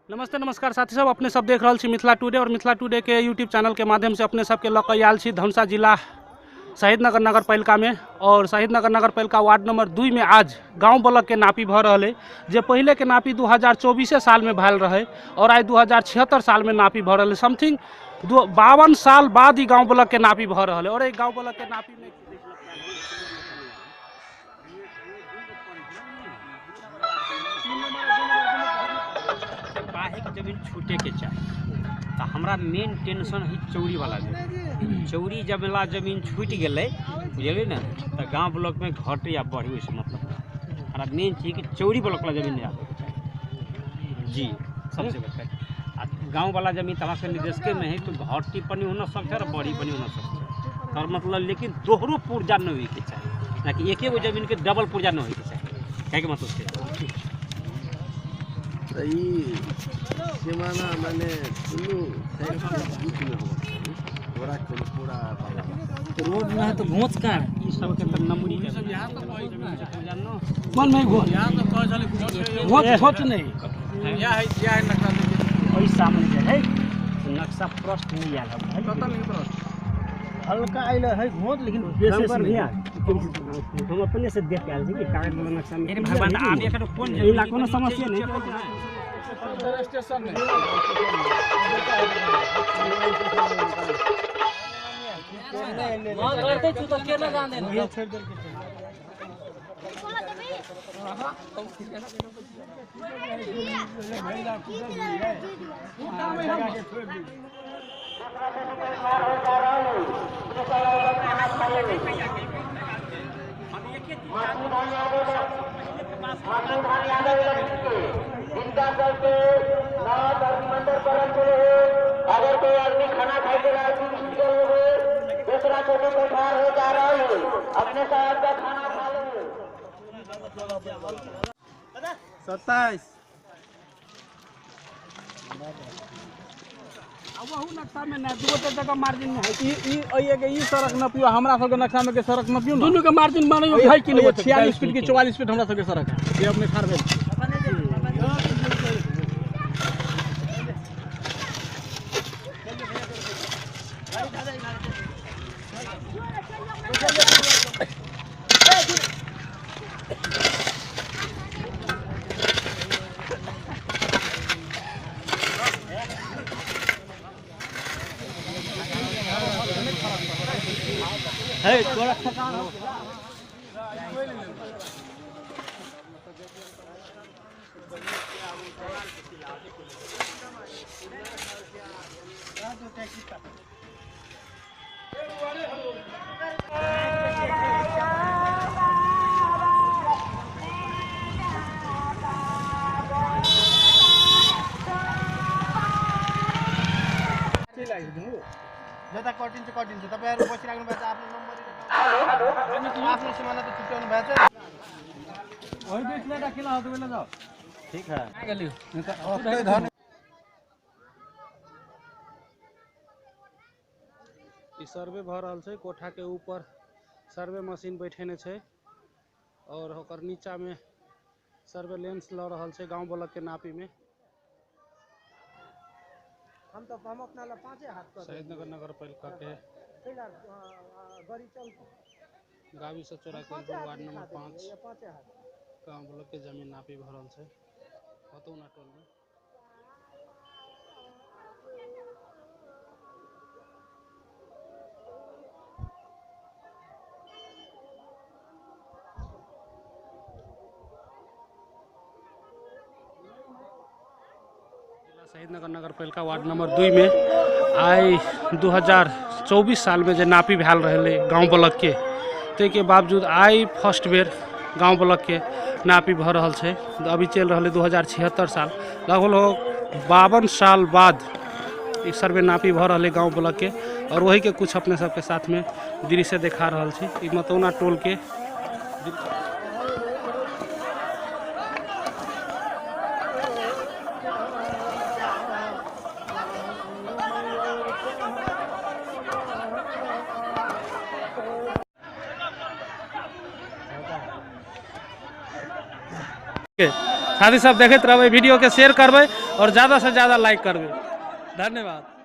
नमस्ते नमस्कार साथी सब, अपने सब देख रहल छी मिथिला टुडे और मिथिला टुडे के यूट्यूब चैनल के माध्यम से अपने सबके लऽ कऽ आयल छी धनुषा जिला शहीदनगर नगर पालिका में। और शहीदनगर नगर पालिका वार्ड नंबर 2 में आज गांव ब्लॉक के नापी भऽ रहल है, जे पहले के नापी 2024 साल में भेल रहे और आज 2076 साल में नापी भऽ रहल है। समथिंग 52 साल बाद ही गांव ब्लॉक के नापी भऽ रहल है। और एक गांव ब्लॉक के नापी में बाहे के जमीन छूटे के चाही। तो हमरा मेन टेंशन है चौरी वाला जमीन। चौरी जब वाला जमीन छूटि गेलै, बुझलियै ने, तो गांव ब्लॉक में घटे या बढ़ी वैसे मतलब हमरा मेन चीज कि चौरी ब्लॉक वाला जमीन नहीं आबे के चाही जी, सबसे बड़का। आ गाँव वाला जमीन तो हमरा सबके निदेशके में है, तो घटी पनी होना सकते और बढ़ी पनी होना सकते तर मतलब, लेकिन दोहरो पुर्जा नहीं होइके चाही, ना कि एके गो जमीन के डबल पुर्जा नहीं होइके चाही। काहे के मतलब छै तऽ ई सिमाना माने दुनू साइडके बीचमे होबाक चाही, थोड़ा चलू पूरा बाला। रोड न है तो घोंच कहाँ है? ई सबके तऽ नमरी पुर्जा न कौन में घोंच? घोंच घोंच नहीं। ओहि सामने जे है नक्शा प्रश्न नहीं आयल है। हल्का आयल है घोंच, लेकिन विशेष नहीं। हम अपने से देख के आयल छी कि कागज वाला नक्शा में भगवान आब एकर कोन एला कोनो समस्या नहीं। करते छु तो केना जान देना। अगर कोई आदमी खाना खाए के बाद दूसरा छोटे को ठार हो जा रहा है, अपने साहब का खाना खा लो। 27 वहू नक्शा में ना दू गोटे जगह मार्जिन में है। ई ई के ई सड़क नपियो, हमरा सबके नक्शा में के सड़क नपियो ना, दुनू के मार्जिन माने है कि नहीं? 46 फीट के 44 फीट हमरा सबके सड़क है, ये अपने ठार भेल। है तोरा थकान हो। जता कटिन्छ कटिन्छ, तपाईँहरू बसिराख्नु भएको छ आफ्नो नम्बर, आफ्नो सिमाना त छुट्याउनु भएको छ। ठीक है। ई सर्वे भऽ रहल छै, कोठा के ऊपर सर्वे मशीन बैठेने छै और ओकर नीचा में सर्वे लेंस लऽ रहल छै गांव ब्लॉक के नापी में। हम तो हम अपना ला पाँचे हाथ कर शहीदनगर नगर पालिका के गाड़ी चल गावी से चोरा के वार्ड नंबर 5 पाँचे हाथ गांव ब्लॉक के जमीन नापी भऽ रहल छै फतौना टोल में। शहीदनगर नगर पालिका वार्ड नंबर 2 में आइ 2024 साल में जे नापी भेल रहलै गांव ब्लॉक के, ताहिके बावजूद आइ फर्स्ट बेर गांव ब्लॉक के नापी भऽ रहल छै। अभी चलि रहलै 2076 साल, लगभग 52 साल बाद ई सर्वे नापी भऽ रहलै गांव ब्लॉक के। और वही के कुछ अपने सबके साथ में दृश्य देखा रहल छी ई मतौना टोल के। साथी सब देखैत रहबै, वीडियो के शेयर करबै और ज़्यादा से ज़्यादा लाइक करबै। धन्यवाद।